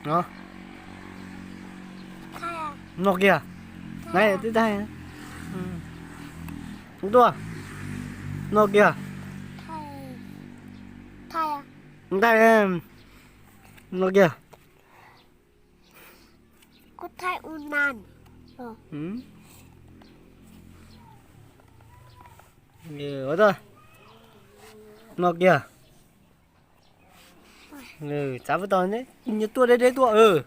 No, no kiag. Nai, tib tais. Tuaj. No kiag. Ntai. No kiag. Ua tuaj. No kiag. Txav puas tau ne, nyias tuaj deb deb tuaj.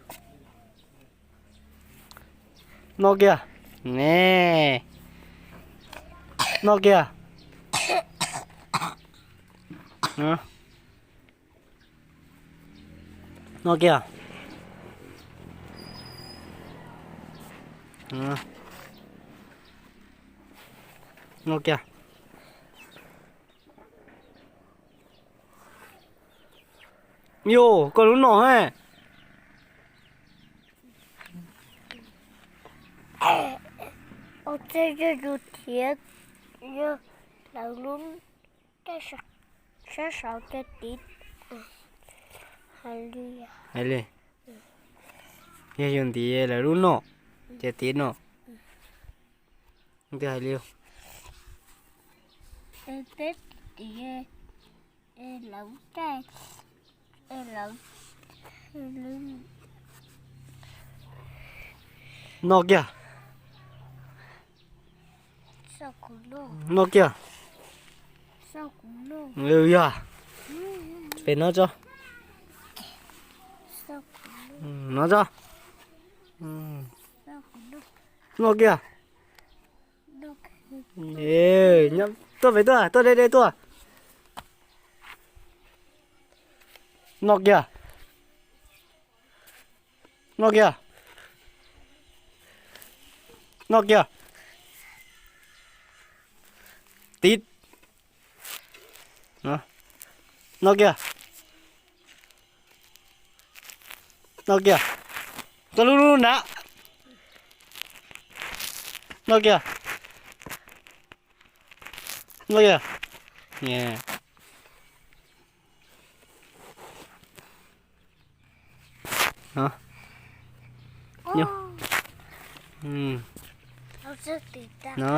No kiag. Ne. No kiag. No kiag. No kiag. Yus, koj lub no he. Ua txij yog yus thiab, yog lawv lub, sab saud ces tiv. Hais li, yog yus ntiv lawv lub no, ces tiv no. Twb hais li. No kiag. No kiag. Yog. Pem no tso. No tso. No kiag. Tuaj pem tuaj, tuaj deb deb tuaj. No kiag. No kiag. No kiag. Tiv. No kiag. No kiag. Koj lub lub nrad. No kiag. No kiag. No. Nyob. No.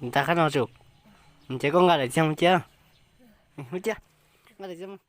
Nta qab no tsum. Ces koj nqa daim txiag mus cia. Mus cia. Nqa daim txiag mus.